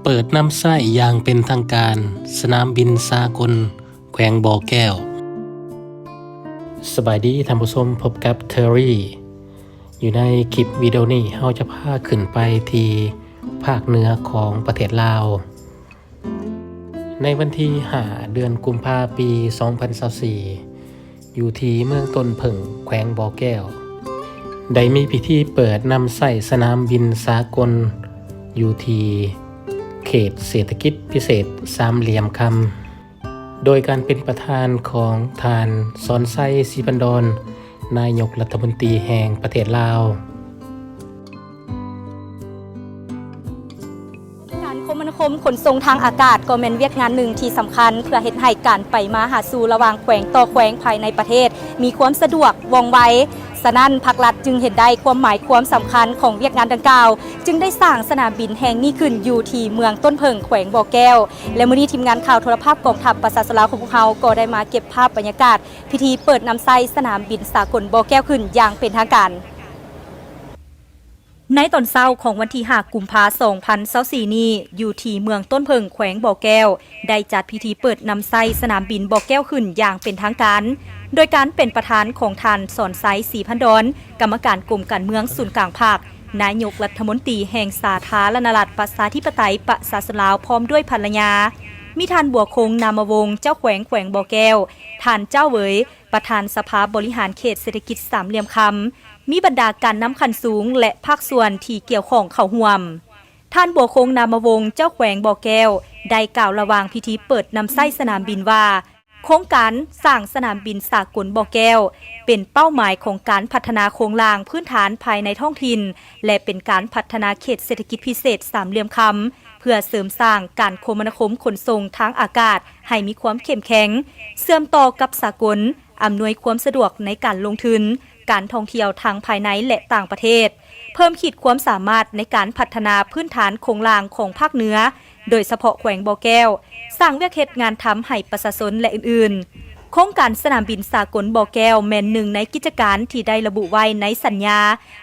ເປີດນຳໃຊ້ຢ່າງເປັນທາງການ ສະໜາມບິນສາກົນແຂວງບໍ່ແກ້ວ. ສະບາຍດີທ່ານຜູ້ຊົມ, ພົບກັບເທີຣີ. ຢູ່ໃນຄລິບວິດີໂອນີ້ ເຮົາຈະພາຂຶ້ນໄປທີ່ພາກເໜືອຂອງປະເທດລາວ. ໃນວັນທີຫ້າ ເດືອນກຸມພາ ປີສອງພັນຊາວສີ່ ຢູ່ທີ່ເມືອງຕົ້ນເຜິ້ງ ແຂວງບໍ່ແກ້ວ ໄດ້ມີພິທີເປີດນຳໃຊ້ສະໜາມບິນສາກົນ ຢູ່ທີ່ເຂດເສດຖະກິດພິເສດສາມຫຼ່ຽມຄຳ ໂດຍການເປັນປະທານຂອງທ່ານ ສອນໄຊ ສີພັນດອນ ນາຍົກລັດຖະມົນຕີແຫ່ງປະເທດລາວ. ການຄົມມະນາຄົມຂົນສົ່ງທາງອາກາດກໍແມ່ນວຽກງານໜຶ່ງທີ່ສຳຄັນ ເພື່ອເຮັດໃຫ້ການໄປມາຫາສູ່ລະຫວ່າງແຂວງຕໍ່ແຂວງພາຍໃນປະເທດມີຄວາມສະດວກວ່ອງໄວ. ສະນັ້ນ ພັກລັດຈຶ່ງເຫັນໄດ້ຄວາມໝາຍຄວາມສຳຄັນຂອງວຽກງານດັ່ງກ່າວ, ຈຶ່ງໄດ້ສ້າງສະໜາມບິນແຫ່ງນີ້ຂຶ້ນຢູ່ທີ່ເມືອງຕົ້ນເຜິ້ງ ແຂວງບໍ່ແກ້ວ. ແລະ ມື້ນີ້ທີມງານຂ່າວໂທລະພາບກອງທັບປະຊາຊົນລາວຂອງພວກເຮົາກໍໄດ້ມາເກັບພາບບັນຍາກາດ ພິທີເປີດນຳໃຊ້ສະໜາມບິນສາກົນບໍ່ແກ້ວຂຶ້ນຢ່າງເປັນທາງການ. ໃນຕອນເຊົ້າຂອງວັນທີຫ້າ ກຸມພາ ສອງພັນຊາວສີ່ນີ້ ຢູ່ທີ່ເມືອງຕົ້ນເຜິ້ງ ແຂວງບໍ່ແກ້ວ ໄດ້ຈັດພິທີເປີດນຳໃຊ້ສະໜາມບິນບໍ່ແກ້ວຂຶ້ນຢ່າງເປັນທາງການ ໂດຍການເປັນປະທານຂອງທ່ານ ສອນໄຊ ສີພັນດອນ ກຳມະການກົມການເມືອງສູນກາງພັກ, ນາຍົກລັດຖະມົນຕີແຫ່ງສາທາລະນະລັດປະຊາທິປະໄຕປະຊາຊົນລາວ ພ້ອມດ້ວຍພັນລະຍາ, ມີທ່ານ ບົວຄົງ ນາມະວົງ ເຈົ້າແຂວງແຂວງບໍ່ແກ້ວ, ທ່ານ ເຈົ້າເຫວີຍ ປະທານສະພາບໍລິຫານເຂດເສດຖະກິດສາມຫຼ່ຽມຄຳ, ມີບັນດາການນຳຂັ້ນສູງ ແລະ ພາກສ່ວນທີ່ກ່ຽວຂ້ອງເຂົ້າຮ່ວມ. ທ່ານ ບົວຄົງ ນາມະວົງ ເຈົ້າແຂວງບໍ່ແກ້ວ ໄດ້ກ່າວລະຫວ່າງພິທີເປີດນຳໃຊ້ສະໜາມບິນວ່າ, ໂຄງການສ້າງສະໜາມບິນສາກົນບໍ່ແກ້ວ ເປັນເປົ້າໝາຍຂອງການພັດທະນາໂຄງລ່າງພື້ນຖານພາຍໃນທ້ອງຖິ່ນ ແລະ ເປັນການພັດທະນາເຂດເສດຖະກິດພິເສດສາມຫຼ່ຽມຄຳ ເພື່ອເສີມສ້າງການຄົມມະນາຄົມຂົນສົ່ງທາງອາກາດໃຫ້ມີຄວາມເຂັ້ມແຂງ, ເຊື່ອມຕໍ່ກັບສາກົນ, ອຳນວຍຄວາມສະດວກໃນການລົງທຶນ, ການທ່ອງທ່ຽວທັງພາຍໃນ ແລະ ຕ່າງປະເທດ, ເພີ່ມຂີດຄວາມສາມາດໃນການພັດທະນາພື້ນຖານໂຄງລ່າງຂອງພາກເໜືອ, ໂດຍສະເພາະແຂວງບໍ່ແກ້ວ, ສ້າງວຽກເຮັດງານທຳໃຫ້ປະຊາຊົນ ແລະ ອື່ນໆ. ໂຄງການສະໜາມບິນສາກົນບໍ່ແກ້ວ ແມ່ນໜຶ່ງໃນກິດຈະການທີ່ໄດ້ລະບຸໄວ້ໃນສັນຍາ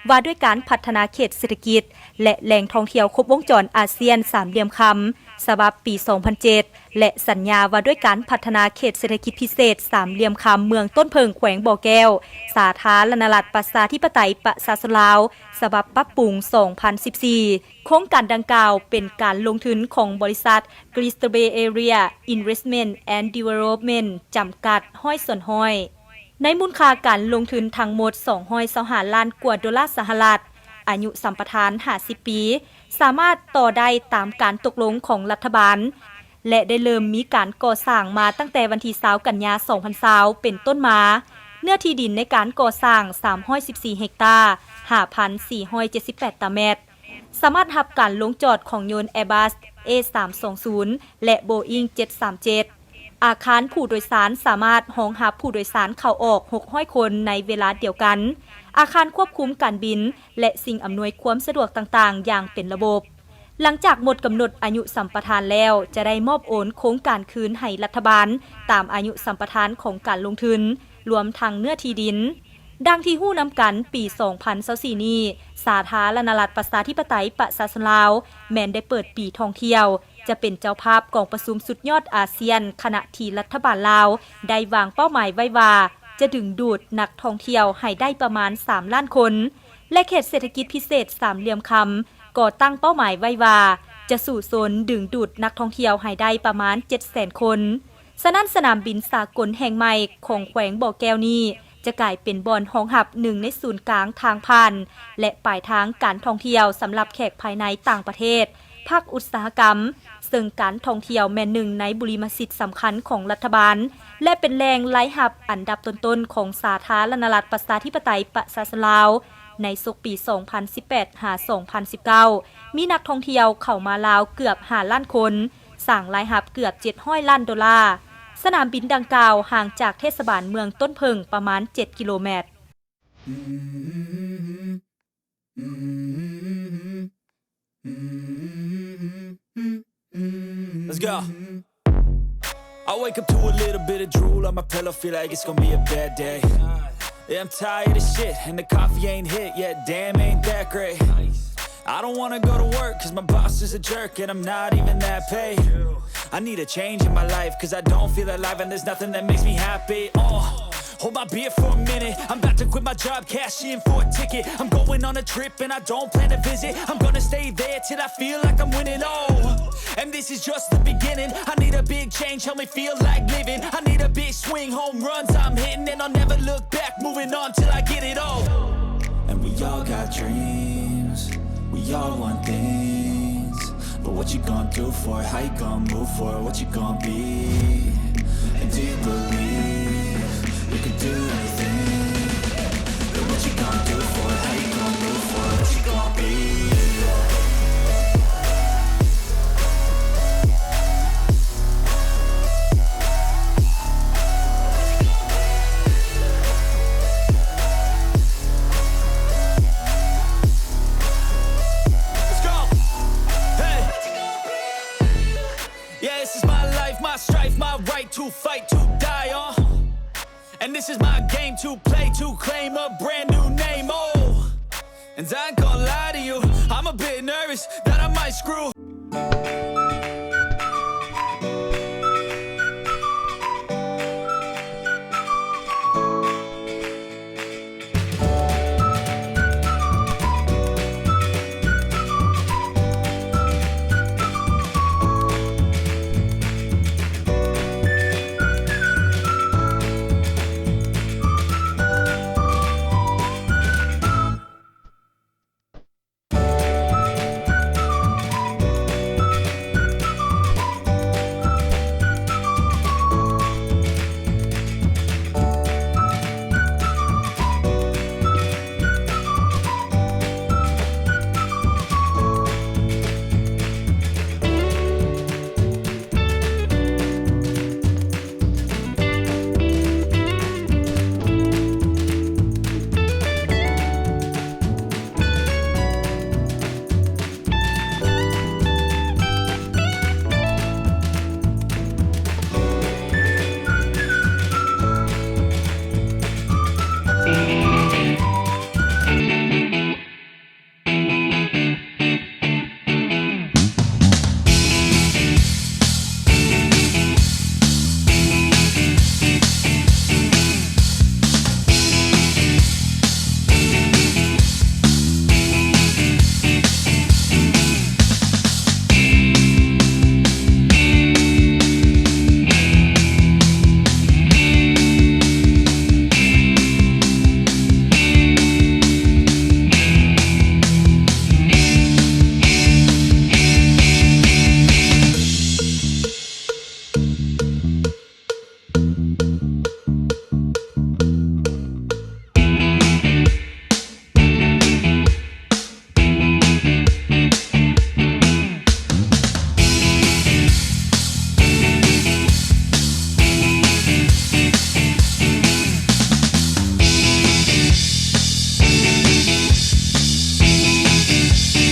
ວ່າດ້ວຍການພັດທະນາເຂດເສດຖະກິດ ແລະ ແຫຼ່ງທ່ອງທ່ຽວຄົບວົງຈອນອາຊຽນສາມຫຼ່ຽມຄຳ ສະບັບປີສອງພັນເຈັດ ແລະ ສັນຍາວ່າດ້ວຍການພັດທະນາເຂດເສດຖະກິດພິເສດສາມຫຼ່ຽມຄຳເມືອງຕົ້ນເຜິ້ງ ແຂວງບໍ່ແກ້ວ ສາທາລະນະລັດປະຊາທິປະໄຕປະຊາຊົນລາວ ສະບັບປັບປຸງສອງພັນສິບສີ່. ໂຄງການດັ່ງກ່າວເປັນການລົງທຶນຂອງບໍລິສັດ Greater Bay Area Investment and Development ຈຳກັດ ຮ້ອຍສ່ວນຮ້ອຍ ໃນມູນຄ່າການລົງທຶນທັງໝົດສອງຮ້ອຍຊາວຫ້າລ້ານກວ່າໂດລາສະຫະລັດ, ອາຍຸສຳປະທານຫ້າສິບປີ, ສາມາດຕໍ່ໄດ້ຕາມການຕົກລົງຂອງລັດຖະບານ ແລະ ໄດ້ເລີ່ມມີການກໍ່ສ້າງມາຕັ້ງແຕ່ວັນທີຊາວ ກັນຍາ ສອງພັນຊາວ ເປັນຕົ້ນມາ. ເນື້ອທີ່ດິນໃນການກໍ່ສ້າງສາມຮ້ອຍສິບສີ່ເຮັກຕາ, ຫ້າພັນສີ່ຮ້ອຍເຈັດສິບແປດຕາແມັດ, ສາມາດຮັບການລົງຈອດຂອງຍົນ Airbus ເອສາມສອງສູນ ແລະ Boeing ເຈັດສາມເຈັດ. ອາຄານຜູ້ໂດຍສານສາມາດຮອງຮັບຜູ້ໂດຍສານເຂົ້າອອກຫົກຮ້ອຍຄົນໃນເວລາດຽວກັນ, ອາຄານຄວບຄຸມການບິນ ແລະ ສິ່ງອຳນວຍຄວາມສະດວກຕ່າງໆຢ່າງເປັນລະບົບ. ຫຼັງຈາກໝົດກຳນົດອາຍຸສຳປະທານແລ້ວ, ຈະໄດ້ມອບໂອນໂຄງການຄືນໃຫ້ລັດຖະບານຕາມອາຍຸສຳປະທານຂອງການລົງທຶນ, ລວມທັງເນື້ອທີ່ດິນ. ດັ່ງທີ່ຮູ້ນຳກັນ, ປີສອງພັນຊາວສີ່ນີ້, ສາທາລະນະລັດປະຊາທິປະໄຕປະຊາຊົນລາວ ແມ່ນໄດ້ເປີດປີທ່ອງທ່ຽວ, ຈະເປັນເຈົ້າພາບກອງປະຊຸມສຸດຍອດອາຊຽນ, ຂະນະທີ່ລັດຖະບານລາວໄດ້ວາງເປົ້າໝາຍໄວ້ວ່າ ຈະດຶງດູດນັກທ່ອງທ່ຽວໃຫ້ໄດ້ປະມານສາມລ້ານຄົນ ແລະ ເຂດເສດຖະກິດພິເສດສາມຫຼ່ຽມຄຳ ກໍຕັ້ງເປົ້າໝາຍໄວ້ວ່າ ຈະສູ້ຊົນດຶງດູດນັກທ່ອງທ່ຽວໃຫ້ໄດ້ປະມານເຈັດແສນຄົນ. ສະນັ້ນ, ສະໜາມບິນສາກົນແຫ່ງໃໝ່ຂອງແຂວງບໍ່ແກ້ວນີ້ ຈະກາຍເປັນບ່ອນຮອງຮັບໜຶ່ງໃນສູນກາງທາງຜ່ານ ແລະ ປາຍທາງການທ່ອງທ່ຽວສຳລັບແຂກພາຍໃນ, ຕ່າງປະເທດ, ພາກອຸດສາຫະກຳ, ເຊິ່ງການທ່ອງທ່ຽວແມ່ນໜຶ່ງໃນບຸລິມະສິດສຳຄັນຂອງລັດຖະບານ ແລະ ເປັນແຫຼ່ງລາຍຮັບອັນດັບຕົ້ນໆຂອງສາທາລະນະລັດປະຊາທິປະໄຕປະຊາຊົນລາວ. ໃນສົກປີສອງພັນສິບແປດຫາສອງພັນສິບເກົ້າ ມີນັກທ່ອງທ່ຽວເຂົ້າມາລາວເກືອບຫ້າລ້ານຄົນ, ສ້າງລາຍຮັບເກືອບເຈັດຮ້ອຍລ້ານໂດລາ. ສະໜາມບິນດັ່ງກ່າວຫ່າງຈາກເທດສະບານເມືອງຕົ້ນເຜິ້ງປະມານເຈັດກິໂລແມັດ. Let's go. I wake up to a little bit of drool on my pillow, feel like it's gonna be a bad day. Yeah, I'm tired of shit, and the coffee ain't hit yet. Damn, ain't that great. I don't wanna go to work 'cause my boss is a jerk and I'm not even that paid. I need a change in my life 'cause I don't feel alive and there's nothing that makes me happy. Uh, hold my beer for a minute. I'm about to quit my job, cash in for a ticket. I'm going on a trip and I don't plan to visit. I'm gonna stay there till I feel like I'm winning. Oh, and this is just the beginning. I need a big change, help me feel like living. I need a big swing, home runs I'm hitting, and I'll never look back, moving on till I get it all. And we all got dreams, we all want things, but what you gonna do for it? How you gonna move for it? What you gonna be? And do you believe you can do anything? Then what you gonna do for it? How you gonna move for it? What you gonna be? Let's go. Hey. Yeah, this is my life, my strife, my right to fight, to die on. And this is my game to play, to claim a brand new name. Oh, and I ain't gonna lie to you, I'm a bit nervous that I might screw.